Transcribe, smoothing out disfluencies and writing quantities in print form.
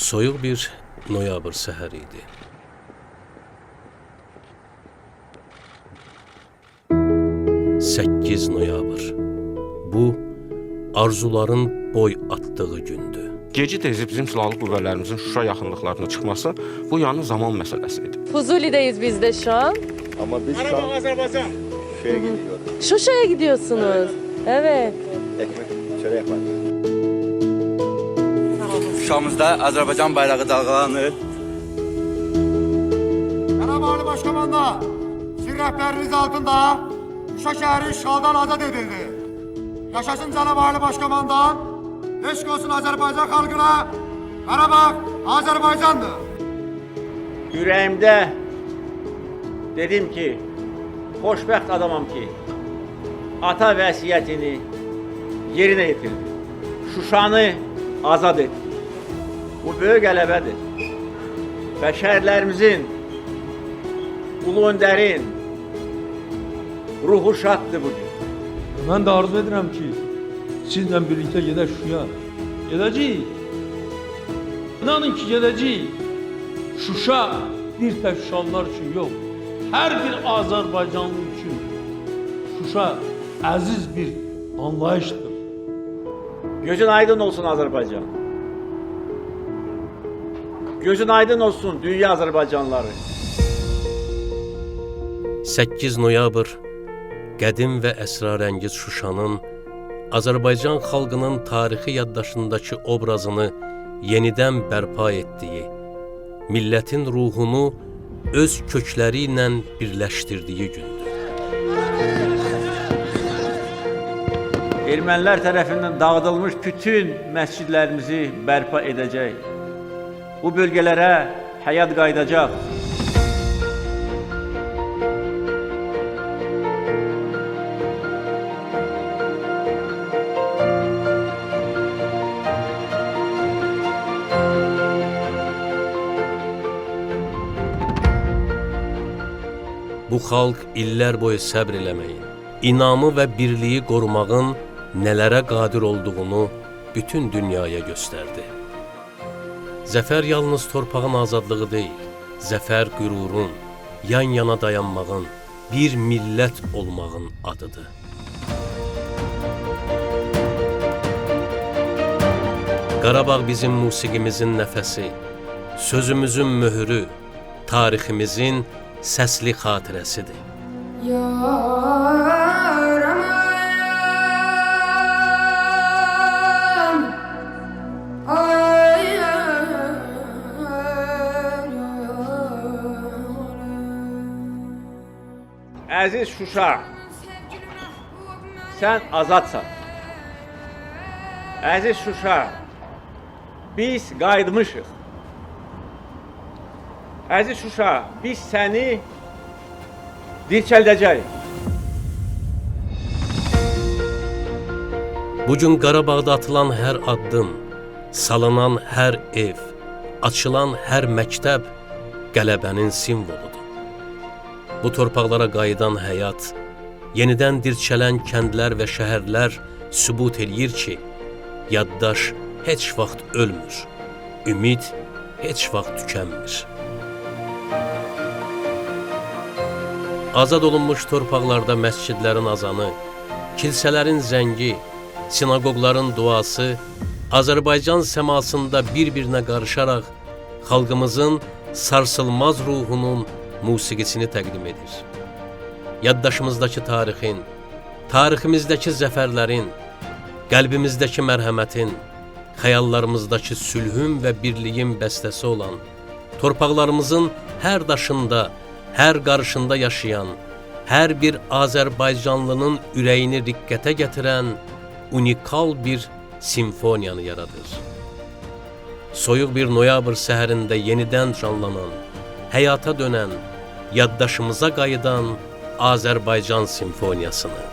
Soyuq bir noyabr səhəri idi. 8 noyabr. Bu, arzuların boy atdığı gündü. Gecə tezi bizim silahlı qüvvələrimizin Şuşa yaxınlıqlarına çıxması bu yanı zaman məsələsi idi. Fuzuli'deyiz biz de şu an. Ama biz şu an Azerbaycan. Şuşa'ya gidiyoruz. Şuşa'ya gidiyorsunuz. Evet. Ekmek çörek var. Şuşamızda Azərbaycan bayrağı dalgalanır. Cənab Ali Başkomanda, sizin rəhbəriniz altında Şuşa şəhəri işğaldan azad edildi. Yaşasın Cənab Ali Başkomandan, eşq olsun Azərbaycan xalqına, Qarabağ Azərbaycandır. Ürəyimdə dedim ki, xoşbəxt adamam ki, ata vəsiyyətini yerinə yetirdi. Şuşanı azad etdi. Bu böyük qələbədir. Və şəhərlərimizin, Ulu Öndərin ruhu şaddır bugün. Mən də arzu edirəm ki, sizlə birlikdə gedək Şuşaya. Gedəcəyik. İnanın ki, gedəcəyik. Şuşa bir tək Şuşalılar üçün yox, hər bir Azərbaycanlı üçün Şuşa əziz bir anlayışdır. Gözün aydın olsun Azərbaycan. Gözün aydın olsun dünya Azərbaycanlıları. 8 noyabr qədim və əsrarəngiz Şuşanın Azərbaycan xalqının tarixi yaddaşındakı obrazını yenidən bərpa etdiyi, millətin ruhunu öz kökləri ilə birləşdirdiyi gündür. Ermənilər tərəfindən dağıdılmış bütün məscidlərimizi bərpa edəcək. Bu bölgələrə həyat qayıdacaq. Bu xalq illər boyu səbr eləməyin, inamı və birliyi qorumağın nələrə qadir olduğunu bütün dünyaya göstərdi. Zəfər yalnız torpağın azadlığı deyil, zəfər qürurun, yan-yana dayanmağın, bir millət olmağın adıdır. Qarabağ bizim musiqimizin nəfəsi, sözümüzün möhürü, tariximizin səsli xatirəsidir. Əziz Şuşa, sən azadsan. Əziz Şuşa, biz qayıtmışıq. Əziz Şuşa, biz səni dirçəldəcəyik. Bugün Qarabağda atılan hər addım, salınan hər ev, açılan hər məktəb qələbənin simvoludur. Bu torpaqlara qayıdan həyat, yenidən dirçələn kəndlər və şəhərlər sübut eləyir ki, yaddaş heç vaxt ölmür, ümid heç vaxt tükənmir. Azad olunmuş torpaqlarda məscidlərin azanı, kilsələrin zəngi, sinagogların duası Azərbaycan səmasında bir-birinə qarışaraq xalqımızın sarsılmaz ruhunun musiqisini təqdim edir. Yaddaşımızdakı tarixin, tariximizdəki zəfərlərin, qəlbimizdəki mərhəmətin, xəyallarımızdakı sülhün və birliyin bəstəsi olan, torpaqlarımızın hər daşında, hər qarışında yaşayan, hər bir Azərbaycanlının ürəyini riqqətə gətirən unikal bir simfoniyanı yaradır. Soyuq bir noyabr səhərində yenidən canlanan, həyata dönən, yaddaşımıza qayıdan Azərbaycan simfoniyasını.